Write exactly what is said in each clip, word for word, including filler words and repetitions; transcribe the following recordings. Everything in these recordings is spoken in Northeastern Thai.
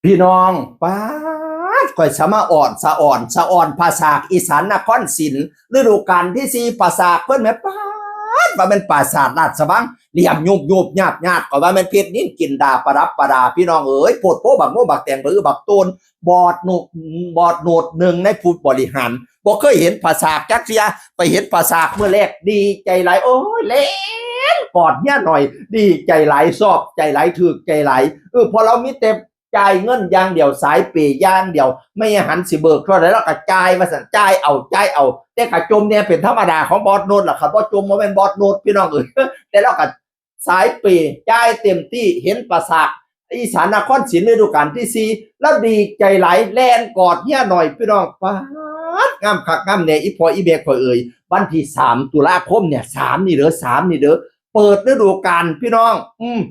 พี่น้อง ป๊าด ข่อยสะมาอ่อนสะอ่อนสะอ่อน ปราสาทอีสานนครศิลป์ ฤดูกาลที่สี่ ปราสาทเพิ่นแหม ป๊าด ว่าแม่นปราสาทราชวัง เหลี่ยมยุบยุบยาบยาบ ก็ว่าแม่นเพชรนิลจินดาประดับประดา พี่น้องเอ๋ย โพดโพบักโมบักแตง บะอื้อบักโตน บอดโนด บอดโนดหนึ่งในผู้บริหาร บ่เคยเห็นปราสาทจักเทื่อ ไปเห็นปราสาทมื้อแรก ดีใจหลาย โอ้ย แล่นกอดเฮียหน่อย ดีใจหลาย ชอบใจหลาย ถูกใจหลาย เออ เพราะเรามีแต่จ่ายเงินอย่างเดียว สายเปย์อย่างเดียว แม่ยายหันสิเบิกเท่าใด๋ เราก็จ่าย ว่าซั่น จ่ายเอา จ่ายเอา แต่ก็จ่มแหน่เป็นธรรมดาของบอดโนดล่ะ คันบ่จ่มบ่แม่นบอดโนด พี่น้องเอ๋ย แต่เราก็ สายเปย์ จ่ายเต็มที่ เห็นปราสาทอีสานนครศิลป์ฤดูกาลที่สี่ แล้วดีใจหลาย แล่นกอดเฮียหน่อย พี่น้อง ป๊าด งามคักงามแน่ อีพ่ออีแม่ข่อยเอ๋ย วันที่สามตุลาคมเนี่ย สามนี่เด้อ สามนี่เด้อ เปิดฤดูกาล พี่น้อง อืม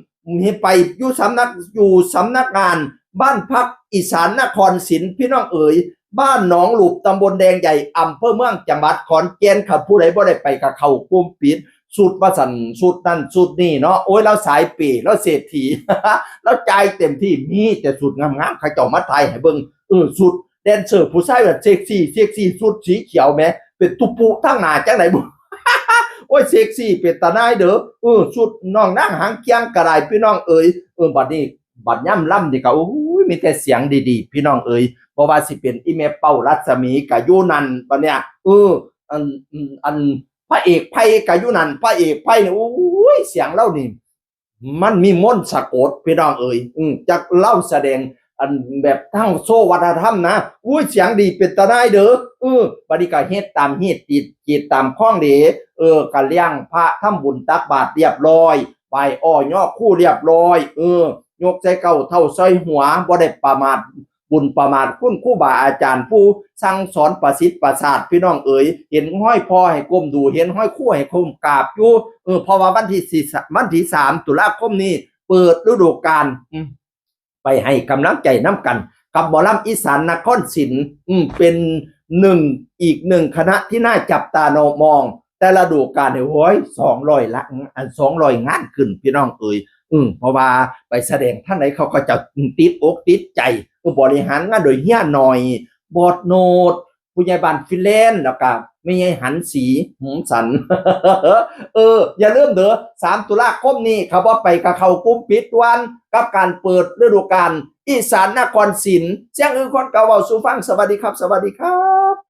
ให้ไปอยู่สำนัก อยู่สำนักงานบ้านพักอีสานนครศิลป์ พี่น้องเอ๋ย บ้านหนองหลุบ ตำบลแดงใหญ่ อำเภอเมือง จังหวัดขอนแก่น คันผู้ใดบ่ได้ไปก็เข้ากลุ่มปิด ชุดว่าซั่น ชุดนั่นชุดนี่เนาะ โอ้ย ลาวสายเปย์ ลาวเศรษฐี ลาวจ่ายเต็มที่ มีแต่ชุดงามๆ เขาเจ้ามาถ่ายให้เบิ่ง เออ ชุดแดนเซอร์ผู้ชายแบบเซ็กซี่ เซ็กซี่ ชุดสีเขียวแหม เป็นตุปุทั้งหน้าจังได๋บุ โอ้ย เซ็กซี่เป็นตาหน่ายเด้อ เออ ชุดน้องนางหางเคียงก็ได้ พี่น้องเอ๋ย เออ บัดนี้ บัดย่ำลำนี่ก็ โอ้ย มีแต่เสียงดีๆ พี่น้องเอ๋ย บ่ว่าสิเป็นอีแม่เป้ารัศมีก็อยู่นั่น บัดเนี่ย เออ อัน อัน พระเอกไพก็อยู่นั่น พระเอกไพนี่ โอ้ย เสียงลาวนี่ มันมีมนต์สะกด พี่น้องเอ๋ย อืม จักลาวแสดง อันแบบทั้งโชว์วัฒนธรรมนะ อุ้ย เสียงดีเป็นตาหน่ายเด้อ เออ บัดนี้ก็เฮ็ดตามฮีตติด จิตตามคองเด้ เออ ก็เลี้ยงพระ ทำบุญตักบาตรเรียบร้อย ไหว้อ้อย่อครูเรียบร้อย เออ ยกใส่เก้าเท้าใส่หัว บ่ได้ประมาทบุญประมาทคุณครูบาอาจารย์ ผู้สั่งสอนประสิทธิ์ประสาท พี่น้องเอ๋ย เห็นห้อยพ่อให้ก้มดู เห็นห้อยครูให้ก้มกราบอยู่ เออ เพราะว่าวันที่สี่ วันที่สามตุลาคมนี้ เปิดฤดูกาล อืม ไปให้กำลังใจนำกัน กับหมอลำอีสานนครศิลป์ อืม เป็นหนึ่ง อีกหนึ่งคณะที่น่าจับตามอง แต่ละฤดูกาลเนี่ย โอ้ย สองร้อยละ อัน สองร้อยงานขึ้น พี่น้องเอ๋ย อืม เพราะว่าไปแสดงทางไหนเขาก็จะติดอกติดใจ เออ บริหารงานโดยเฮียหน่อย บอดโนด ผู้ใหญ่บ้านฟินแลนด์ แล้วก็แม่ยายหันสี หงสัน เออ อย่าลืมเด้อ สามตุลาคมนี้ คันบ่ไปก็เข้ากลุ่มปิดด่วน กับการเปิดฤดูกาลอีสานนครศิลป์ เสียงอื่นคนเก่าเว้าสู่ฟัง สวัสดีครับ สวัสดีครับ